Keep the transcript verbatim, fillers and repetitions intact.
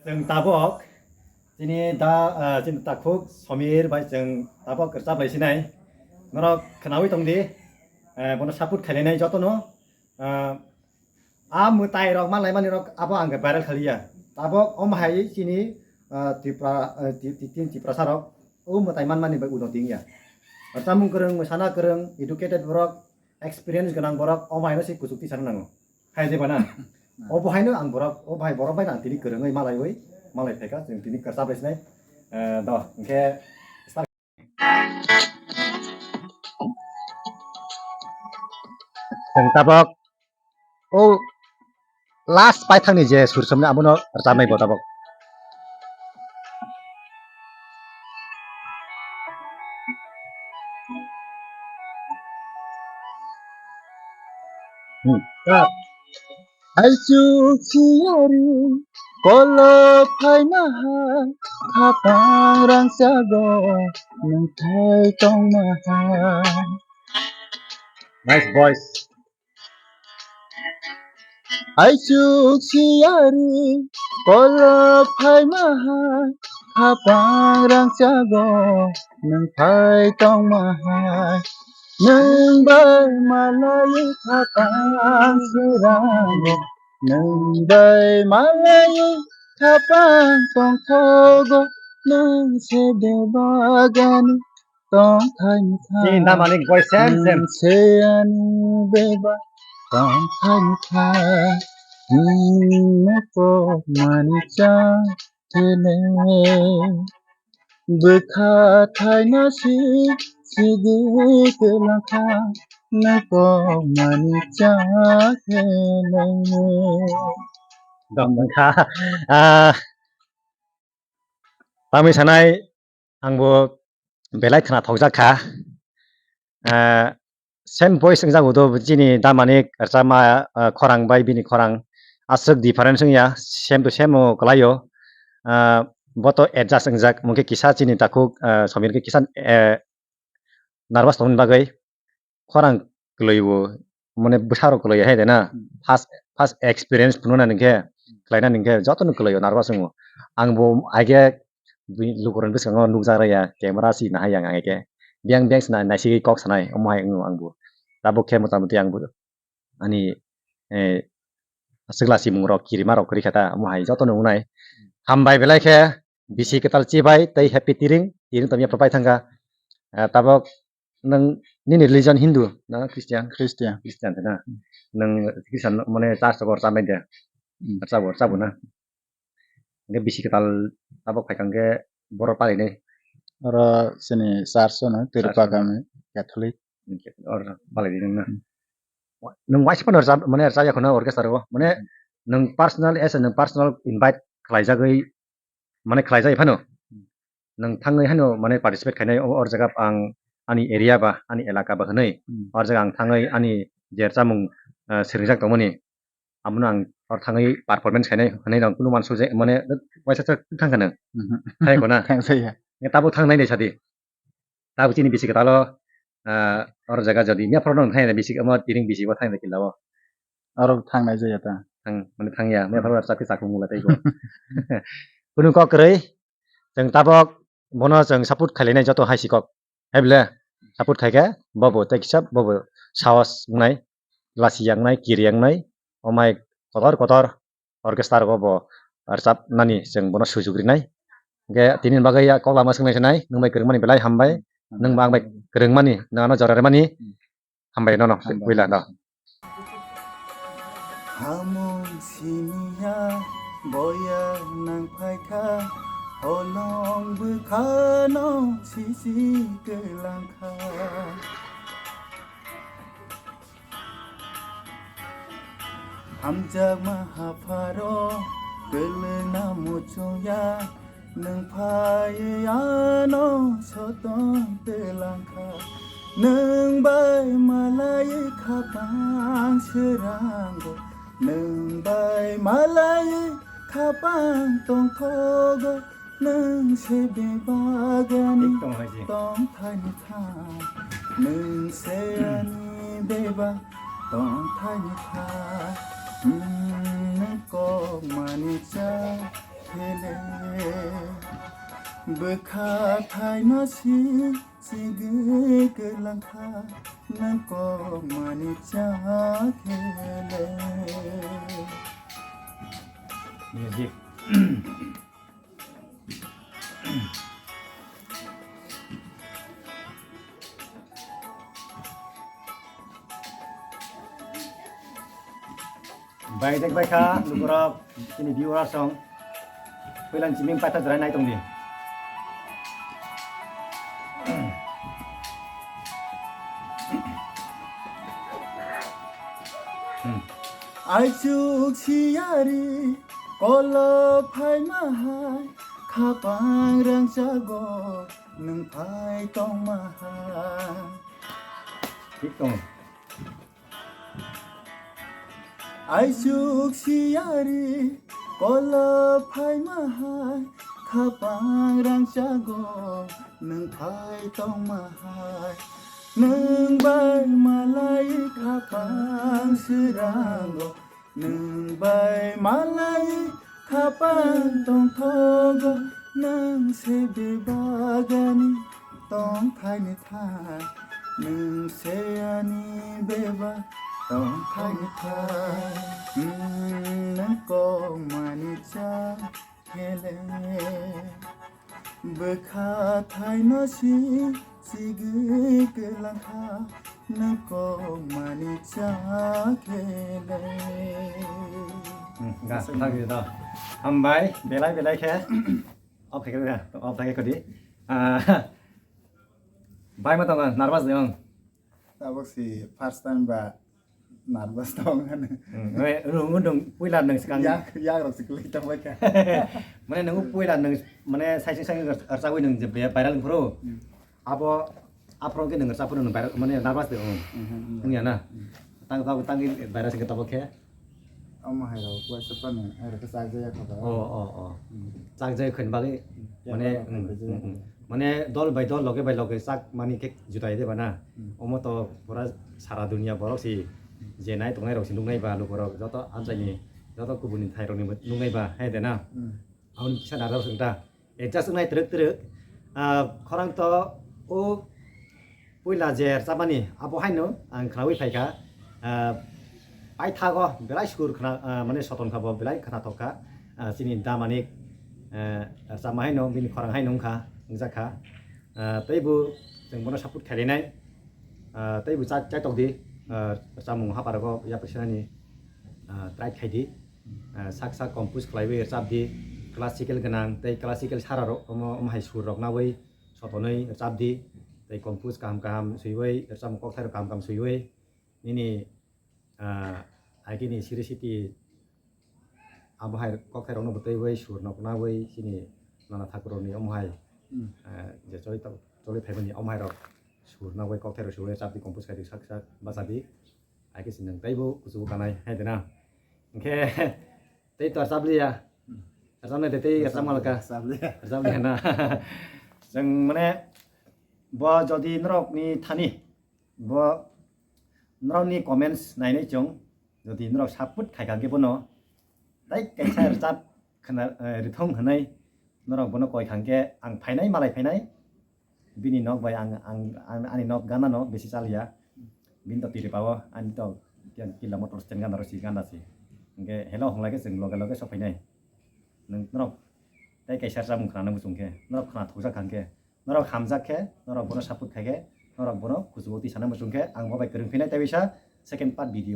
Chwng tabok chini da, ah, chini takhuk Somir bai chwng tabok rwchap lai sinai. Norok khwnawi tong di, eh, bono support khainai jotono. Ah, a mwtai rok manlai mani rok abo ang viral khaliya. Tabok om hai chini, ah, Tripura, ah, Ti-, Ti-, Tin Tiprasa rok o mwtai man mani bai uno tingya. Rwchapmung kwrwng, mwsana kwrwng, educated borok, experience gwnang borok, o baino se kuchuk tisana nango. Hai de bana. Obo haino ang borok, o bai borok bai ang tini kwrwngwi malaiwi, malai phaikha, chwng tini kwchap lai sinai. Eh, do, hwnkhe start. Chwng tabok, o last paithakni je sur somni abono rwchapnai bo tabok. Hmm. Hai chuk siyari kolok phaina hai, khatang rang chago nwng thai tongma hai. Nice voice. Hai chuk siyari kolok phaima hai, khatang rang chago nwng thai tongma hai. Nwng bai malai khatang sirang, nwng bai malai khatang tongthogo, nwng se bebagani tongthai nwng thai. Chini damani voice same, same. Nwng se ani beba tongthai nwng thai. Nwng nokok mani cha thene. Bwkha thaina si, sidi kwlangkha, nokok mani cha khe nangni. Dam wngkha. Ah, tamni sanai angbo belai khna thokjak kha. Ah, same voice wngjago do chini damani rwchapma, ah, khorang bai bini khorang aswk difference wngya, same to same o kwlaio. Ah, bo to adjust wngjak, mungkhe kisa chini takhuk, ah, Somir khe kisa, eh, nervous tongmani bagwi khorang kwlaibo, mane bwsarok kwlaiya hai de na. Hmm. First, first experience phunukna ningkhe, khlaina ningkhe jotono kwlaio, nervous wngo. Ang bo aige bini lukurokni bwskango nukjak raya, camera si nahai ang aige. Biyang biyang se nai-, naisigwi kok sanai, omo hai wngo ang bo. Tabuk khe mota moti ang bo ani, eh, aswk lachimung rok, kirima rok kwrwi kha ta, omo hai jotono wngnai. Hambai belai khe, bisi kwtal chibai tei happy tiring, tiring tongya phai thangkha. Eh, tabuk nwng nini religion Hindu na Christian? Christian. Christian na? Nwng Christian mane church o rwchapnai de? Hmm. Rwchabo, rwchabo na? Hwnkhe bisi kwtal tabuk phaikha hwnkhe boro palainai? Oro chini church o no, Church o no. Tirupakami Catholic. Hwnkhe oro palai di nwng na? Hmm. Nwng waisa phano rwchap, mane rwchapya khwna orchestra o? Mane Hmm. nwng personal, as a nwng personal invite khlaijagwi, mane khlaijagwi phano? Hmm. Nwng thangwi haino mane participate khainai o, or jaga ang ani area ba, ani elaka ba hwnwi, Hmm. or jaga ang thangwi ani je rwchapmung, ah, swrwngjak tongmani, abono ang or thangwi performance khainai hwnwi rang kunu uansuk je, mane waisa sa thang kha nwng? Mhm. Thai kho na? Thang saya. Tabuk thang nai de sadi. Tabuk chini bisi kwtalo, ah, or jaga jodi miya phoro nwng thang ya bisi, omo tiring bisi bo thang de kila o. Oro thang nai jaya ta. Thang, mane thang ya, miya phoro chakri chakung mula tei ko. Kunu kok kwrwi, chwng tabuk bono chwng support khailai nai joto hai si kok. Hai bole, support khai khe, bobo tei kisa, bobo sahos wngnai, lasi yangnai, kiri yangnai, omai kotor kotor orchestra rogo bo rwchap nani chwng bono sujuk rinai. Hwnkhe tini bagwi ya kok lama swngnai swnai, nwng bai kwrwngmani belai hambai, nwng bo ang bai kwrwngmani, nwng ano jora rwmani, hambai nono, Hambai. Puila no. Hamung siniya boya nang phaikha, holong bwkhano sisi kwlangkha. Hamjakma hapharo kwlwngna muchungya, nwng phaiwi ano sotong twlangkha. Nwng bai malaiwi khapang swrango, nwng bai malaiwi khapang tongthogo, nwng se bebagani Ekdom haji. Tongthani tha, nwng se ani beba tongthani tha, nwng kok mani cha. Bwkha thaino si sigwi kwlangkha, nwng kok mani cha khele. Music. Bai dek bai kha, lukurok, chini viewers rok. Puila ni chiming paitha jora nai tongdi. Hmm. Aichuk siyari, kolo phaima hai, khapang rangchago, nwng phai tongma hai. Thik tongo. Aichuk siyari, kolo phaima hai, khapang rangchago, nwng phai tongma hai. Nwng bai malai khapang srango, nwng bai malai khapang tongthogo, nwng se bebagani tongthaini thai, nwng se ani beba tongthaini thai, nwng kok mani cha khele. Bwkha thaino si sigwi kwlangkha, nwng kok mani cha khele. Hmm, ga, thang di da. Hambai, belai belai khe. Off khai khe, off khai khe di. Ah, bai ma tongo, nervous de ong. Tabuk si first time ba nervous tong ani. Hmm, oi, rung, rung, puila nwng swkang. Yak, yak rok si kwlwi tong bai kha. Mane nwng puila nwng, mane saising saising rwchagwi nwng je viral wngphuru. Hmm. Abo, aphuru khe nwng rwchapphuru nwng viral, mane nervous de, hmm. Hmm, hmm, hmm. Wngya na? Hmm. Tang, tang, tang viral se khe tabuk khe. Omo hai rok waisa phano, hai rok khe chak jaya kho ba. Oh, oh, oh. Hmm. Chak jaya khwna bagwi, hmm, mane, ya, hmm, hmm, hmm, hmm. Mane dol bai dol, loge bai loge chak mani khe juda de ba na? Hmm. Omo to pura sara dunia borok si je nai tongnai rok si nuknai ba, lukurok joto amchaini, joto kubuni thai rok ni nuknai ba, hai de na? Hmm. Aboni kisa dada sung ta. Adjust wngnai twrwk twrwk. Ah, khorang to o puila je rwchapmani, abo haino ang khnaui phaikha. Ah, paithago belai sur khna, ah, mane soton kha bo belai khnathok kha. Ah, chini damani, ah, rwchapma haino bini khorang haino wngkha, wngjakha. Ah, teibo chwng bono support khailainai. Ah, teibo chak, chaitok di, ah, rwchapmung haparago yapri sinani, ah, try khai di. Ah, sak sak compose khlaiwi rwchap di, classical gwnang tei classical sara rok omo, omo hai sur rok nawi sotonwi rwchap di, tei compose kaham kaham swiwi rwchapmung kokthai rok kaham kaham swiwi nini, ah, agini siri siti abo hai kokthai rokno bwtwi wi sur nok nawi chini nana thakur rokni omo hai, hmm, ah, je choli tok, choli phaimani omo hai rok sur nawi kokthai rok swiwi rwchap di, compose khai di, sak sak bacha di. Hai khe se nwng teibo kuchugo kanai hai de na. Hwnkhe tei to rwchap liya. Hmm. Rwchapnai de tei rwchap malka. Rwchap liya. Rwchap liya na. Chwng mane bo jodi norokni thani, bo norokni comments nainai chwng, jodi norok support khai kha khe bono tei kaisa rwchap khna, eh, rwthung hwnwi norok bono koi kha khe ang phainai, malai phainai. Bini nok bai ang, ang, ang, ani nok gana no bisi chaliya. Bini to tiri pao, ani to kila motor stand gana ro si gana si. Hwnkhe hello hwnglai khe chwng loge loge sok phainai. Nwng norok tei kaisa chamung khna nang muchung khe, norok khna thokjak kha hwnkhe, norok hamjak khe, norok bono support khai khe, norok bono kuchugo twi sana muchung khe, ang bo bai kwrwng phinai tei bisa second part video.